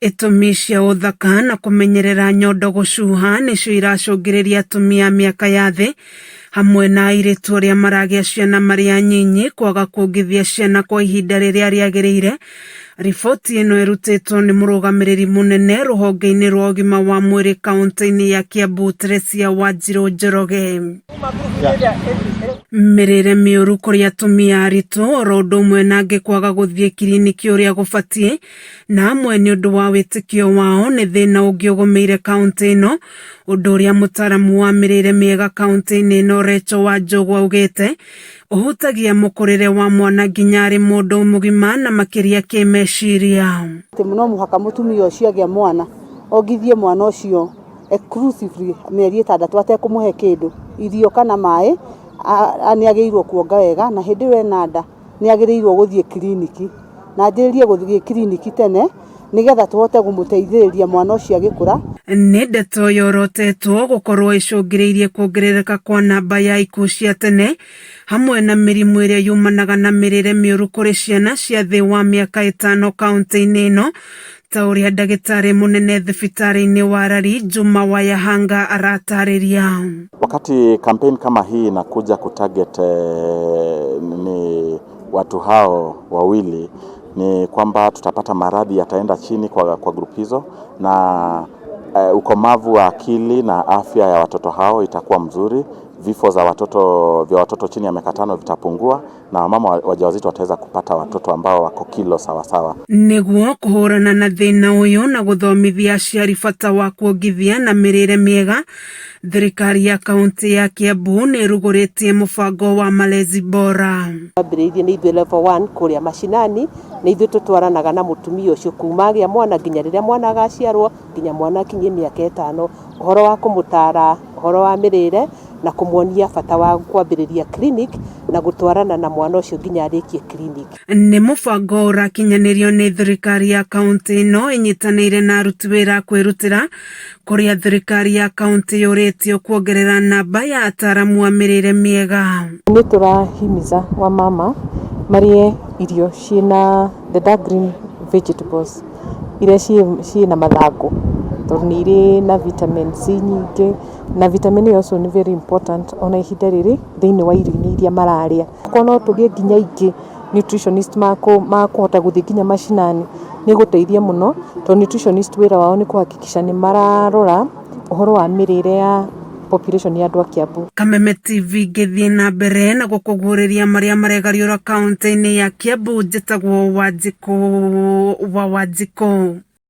Itũmi cia ũthaka na kũmenyerera nyondo gũcuha nĩcio iracũngĩrĩria atumia a mĩaka ya thĩ hamwe na airĩtu arĩa maragĩa ciana marĩ anyinyi kwaga kuongithia ciana kwa ihinda rĩrĩa rĩagĩrĩire. Riboti ĩno ĩrutĩtwo nĩ mũrũgamĩrĩri mũnene rũhonge-inĩ rwa ũgima wa mwĩrĩ kaunti-inĩ ya Kiambu Teresia Wanjirũ Njoroge. Mĩrĩre mĩũru kũrĩ atumia aritũ oro ũndũ ũmwe na angĩ kwaga gũthiĩ kiriniki ũrĩa gũbatiĩ na amwe nĩ ũndũ wa wĩtĩkio wao nĩ thĩna ũngĩ ũgũmĩire kaunti ĩno, ũndũ ũrĩa mũtaramu wa mĩrĩre mĩega kaunti-inĩ ĩno Rachel Wanjũgũ augĩte ũhutagia mũkũrĩre wa mwana nginya arĩ mũndũ mũgima na makĩria kĩmeciria. Atĩ no mũhaka mũtumia ũcio agĩa mwana ongithie mwana ũcio exclusively mĩeri ĩtandatũ atekũmũhe kĩndũ, irio kana maĩ, nĩ agĩrĩirwo kuonga wega na hĩndĩ ĩyo ena nda nĩ agĩrĩirwo gũthiĩ kiriniki na anjĩrĩrie gũthiĩ kiriniki tene nĩgetha tũhote kũmũteithĩrĩria mwana ũcio agĩkũra. Nĩ ndeto yorotetwo gũkorwo ĩcũngĩrĩirie kuongerereka kwa namba ya ikuũ cia tene hamwe na mĩrimũ ĩrĩa yumanaga na mĩrĩre mĩũru kũrĩ ciana cia thĩ wa mĩaka ĩtano kaunti-inĩ ĩno ta ũrĩa ndagĩtarĩ mũnene thibitarĩ-inĩ wa Rari Juma Wayahanga aratarĩria. Wakati campaign kama hii inakuja kutarget ni watu hao wawili, ni kwamba tutapata maradhi yataenda chini kwa group hizo na ukomavu wa akili na afya ya watoto hao itakuwa mzuri. Vifo za watoto vya watoto chini ya miaka 5 vitapungua na wamama wajawazito wataweza kupata watoto ambao wako kilo sawasawa. Nĩguo kũhũrana na thĩna ũyũ na gũthomithia aciari bata wa kuongithia na mĩrĩre mĩega, thirikari ya kaunti ya Kiambu nĩ ĩrugũrĩtie mũbango wa malezi bora. Twambĩrĩirie nĩ ithuĩ level 1 kũrĩa mashinani, nĩ ithuĩ tũtwaranaga na mũtumia ũcio kuma agĩa mwana nginya rĩrĩa mwana agaciarwo nginya mwana akinyie mĩaka 5, ũhoro wa kũmũtara ũhoro wa mĩrĩre na kũmuonia bata wa kwambĩrĩria clinic na gũtwarana na mwana ũcio nginya arĩkie clinic. Nĩ mũbango ũrakinyanĩrio nĩ thirikari ya kaunti ĩno ĩnyitanĩire na aruti wĩra a kwĩrutĩra kũrĩa thirikari ya kaunti yũrĩtio kuongerera namba ya ataramu a mĩrĩre mĩega. Nĩ tũrahimiza wamama marĩe irio ciĩna the dark green vegetables iria ciĩna mathangũ tondũ nĩ irĩ na vitamin C nyingĩ na vitamin ĩyo also nĩ very important ona ihinda rĩrĩ thĩinĩ wa irio-inĩ iria mararĩa. Korwo no tũgĩe nginya aingĩ nutritionist makũhota gũthiĩ nginya macinani nĩ gũteithia mũno tondũ nutritionist wĩra wao nĩ kũhakikisha nĩ mararora ũhoro wa mĩrĩre ya population ya andũ a Kiambu. Kameme TV ngĩthiĩ na mbere na gũkũguũrĩria marĩa maregariũra kaunti-inĩ ya Kiambu, njĩtagwo Wanjikũ wa Wanjikũ.